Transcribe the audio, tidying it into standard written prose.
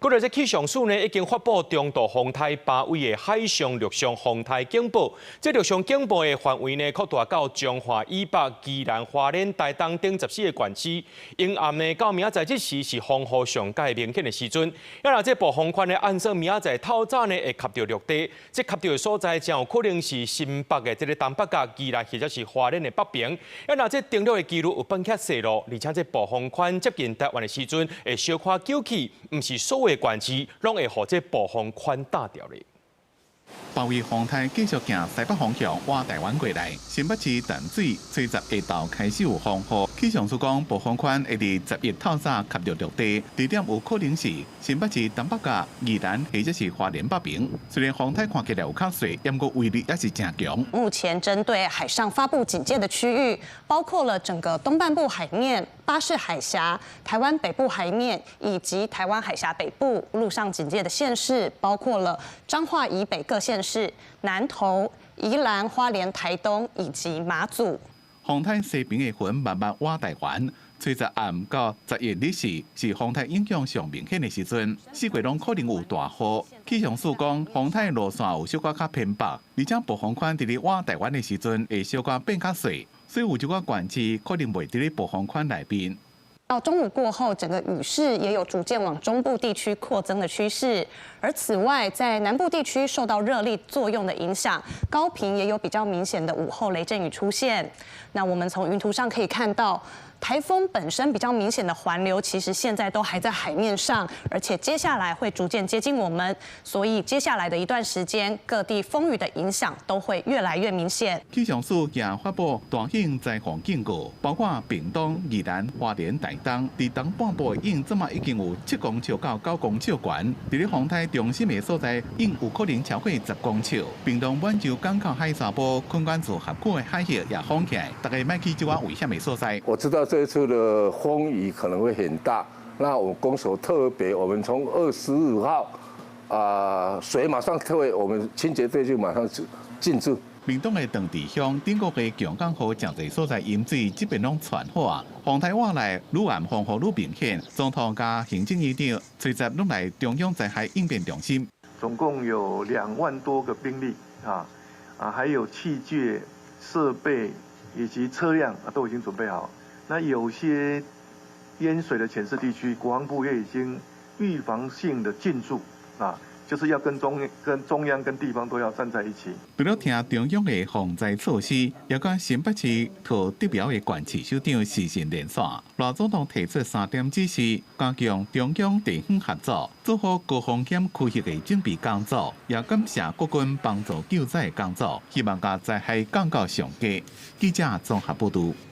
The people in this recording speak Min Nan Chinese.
過來這氣象署呢已經發布中度風颱巴威的海上陸上風颱警報。這陸上警報的範圍呢擴大到彰化以北、宜蘭、花蓮、台東等14個縣市。迎暗呢到明仔載這時是風雨上蓋明顯的時陣。啊若這暴風圈呢按算明仔載透早呢會𤆬著陸地，這𤆬著的所在真有可能是新北的這个東北角、宜蘭或者是花蓮的北邊。啊若這登陸的幾率有變較細囉，而且這暴風圈接近台灣的時陣會小可糾起，毋是所有縣市攏會予這暴風圈打著咧。巴威風颱繼續行西北方向，倚台灣過來。新北市淡水初十下晝開始有風雨，氣象署講暴風圈會佇十一透早𤆬著陸地，地點有可能是新北市東北角、宜蘭或者是花蓮北爿。雖然風颱看起來有較細，毋過威力也是誠強。目前針對海上發布警戒的區域，包括了整個東半部海面、巴士海峽、台灣北部海面以及台灣海峽北部。陸上警戒的縣市包括了彰化以北各縣市、南投、宜蘭、花蓮、台東以及馬祖。風颱西邊的雲慢慢倚台灣，初十暗到十一日時是風颱影響上明顯的時陣，四月攏可能有大雨。氣象署講，風颱路線有小可較偏北，而且暴風圈佇咧倚台灣的時陣會小可變較細，所以有一寡縣市可能袂佇咧暴風圈內面。到中午過後，整個雨勢也有逐漸往中部地區擴增的趨勢。而此外，在南部地區受到熱力作用的影響，高屏也有比較明顯的午後雷陣雨出現。那我們從雲圖上可以看到，颱風本身比較明顯的環流，其實現在都還在海面上，而且接下來會逐漸接近我們，所以接下來的一段時間，各地風雨的影響都會越來越明顯。氣象署也發布大型災防警告，包括屏東、宜蘭、花蓮、台東，佇東半部的湧這馬已經有7公尺到9公尺懸，佇咧風颱中心的所在，湧有可能超過10公尺。屏東滿洲港口海沙埔、崑管處轄區的海域也封起來，大家莫去這寡危險的所在。我知道這次的風雨可能會很大，那我公所特別，我們從25號啊，水馬上退，我們清潔隊就馬上進駐。屏東的長治鄉頂個月強降雨，誠濟所在淹水，這邊攏傳化。風颱倚來，愈暗風雨愈明顯。總統佮行政院長隨即攏來中央災害應變中心。總共有2萬多個兵力啊，還有器具設備以及車輛啊，都已經準備好。那有些淹水的淺勢地區，國防部也已經預防性的進駐啊。就是要跟中央跟地方都要站在一起。除了聽中央的防災措施，也佮新北市桃竹苗的縣市首長視訊連線。賴總統提出三點指示，加強中央地方合作，做好高風險區域的準備工作，也感謝國軍幫助救災的工作，希望共災害降到上低。記者綜合報導。